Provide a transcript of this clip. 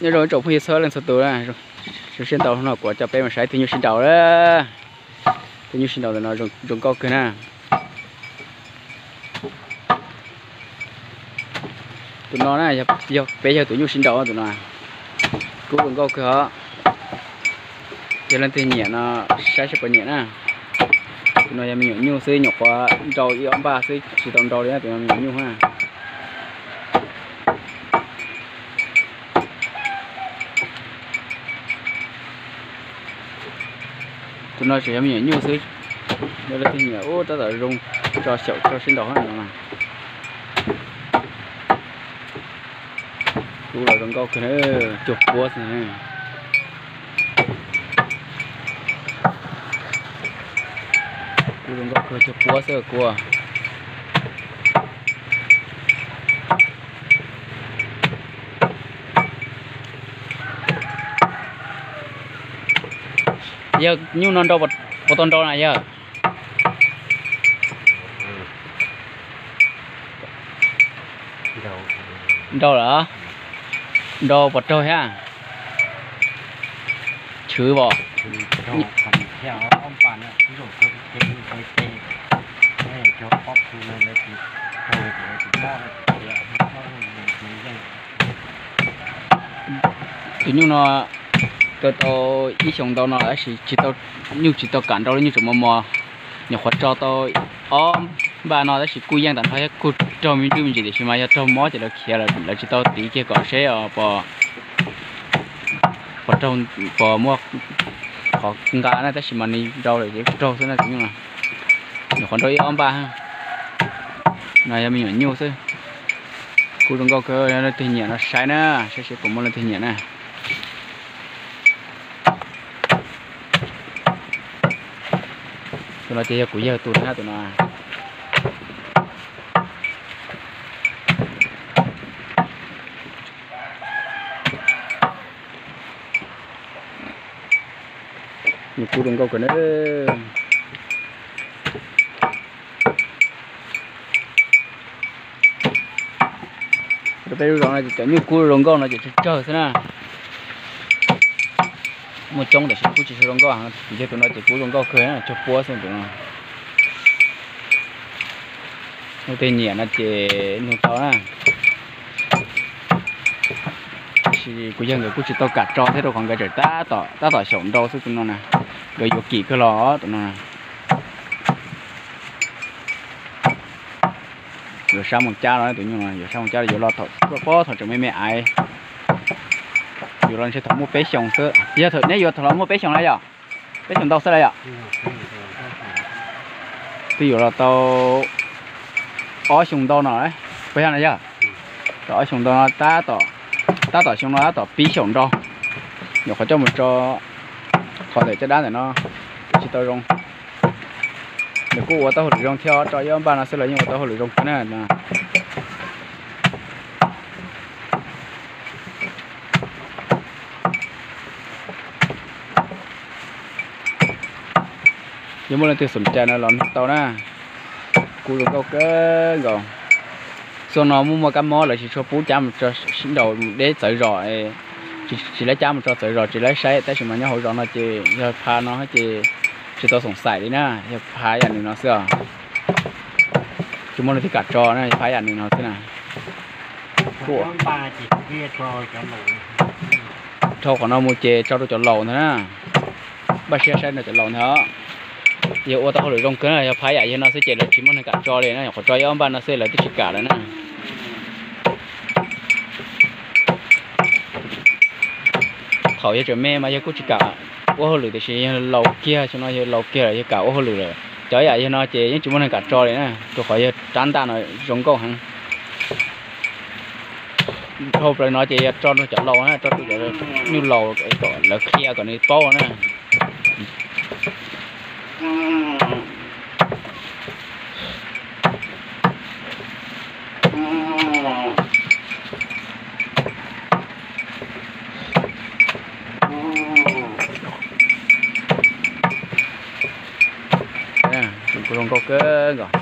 Nyob zoo ib tsoom phooj ywg txhua leej txhua tus na, zoo siab ntau no kuv coj peb mus saib tus nyuj sib nraus. Tus nyuj sib nraus ntawm no zoo nkauj kawg na. Tus no na, yog peb yog tus nyuj sib nraus tus no, kub zoo nkauj kawg os. Yog leej twg nyiam no saib seb puas nyiam na. Tus no yog me nyuam nyuj xwb, nyuam qhuav nrau ib ob npaj xwb, tsis tau nrau li na, tus no me nyuam nyuj na. Tus no tseem yog me nyuam nyuj xwb, yog leej twg nyiam tab tom zoo tso xyaum tso sib nraus no. Kub los zoo nkauj kawg, cuag puab xwb. Kub zoo nkauj kawg, cuag puab xwb kub. Yawg, nyuj no nrau puas tau nrau na yawg? Nrau lawm. Nrau puas raug thiab? Chwv os. Tus nyuj no tau ib xyoos ntau no tab sis tsis tau, nyuj tsis tau kam nrau li, nyuj tseem mos mos. Nyuam qhuav tso tau ob npaj no tab sis kuj yeej tag nrho thiab, kuj raug me ntsis me ntsis tiam sis mas yog raug mob ces lawv khiav lawm, lawv tsis tau tiv kiag kom seb puas raug, puas muaj qhov nqa na, tab sis mas nws nrau lawm ces kuj raug xwb na tus nyuj no. Nyuam qhuav nrau ib ob npaj. No yog me nyuam nyuj xwb. Kub zoo nkauj kawg, leej twg nyiam no saib na, saib seb puas muaj leej twg nyiam na. Tus no ces yog kuv yawg tus na tus no. Nws kub zoo nkauj kawg na. Peb lub zos no ces cov nyuj kub zoo nkauj no ces tsawg tsawg xwb na. Muaj coob tab sis kub tsis zoo nkauj, yog tus no ces kub zoo nkauj kawg, cuag puab xwb tus no. Leej twg nyiam no ces nug tau na. Tab sis kuv yawg nkawd kuj tsis tau kam tso thiab rau qhov nkawd tseem tab tom xyaum nrau xwb tus no na. Nkawd yuav kim kawg los tus no. Yuav sab moos cab los tus nyuj no, yuav sab moos cab los yuav los thaum pob thaum tseem me me aiv. Yuav los ntshe thaum muaj peb xyoos xwb. Yog thaum neb yuav thaum los muaj peb xyoos lawm yom? Peb xyoos ntau xwb lawm yom? Twb yuav los tau ob xyoos ntau no, puas yog no yog? Tau ob xyoos ntau no, tab tom xyoo no tab tom pib xyaum nrau. Nyuam qhuav coj mus tso qhov ntawm caj dab ntawm no, tsis tau zoo. Nws kuj ua tau hauj lwm zoo thiab, tso ib ob npaj no xwb los yeej ua tau hauj lwm zoo kawg na. Yog muaj leej twg xom cai no los nug tau na. Kub zoo nkauj kawg nkaus. Xyoo no muaj muaj kab mob lawv tsis tshua pub cab mus tso sib nraus deb txawv zos, tsis laib cab mus tso txawv zos tsis laib saib, tab sis mas nyob hauv zos no ces yog pha no ces tsis tau xoom xaim li na, yog pha yam nws no xwb os. Tsis muaj leej twg kam tso na, yog pha yam nws no xwb na. Dhau qhov no mus ces tso rau cov laus ntag na. Npaj siab saib rau cov laus ntag. Yog ua tau hauj lwm zoo kawg na, yog pha yam yog no xwb ces lawv tsis muaj neeg kam tso li na, nyuam qhuav tso ib ob npaj no xwb lawv twb tsis kam lawm na. Thaum yog tseem me mas yog kuj tsis kam ua hauj lwm tiam sis yog laus kiag, xyoo no yog laus kiag lawm yog kam ua hauj lwm lawm. Cov yam yog no ces yeej tsis muaj neeg kam tso li na, rau qhov yog rab ntaj no zoo nkauj heev. Dhau plaws no ces yog tso rau cov laus na, tso rau cov nyuj laus kom lawv qhia kom nws paub na. Kuv zoo nkauj kawg nkaus.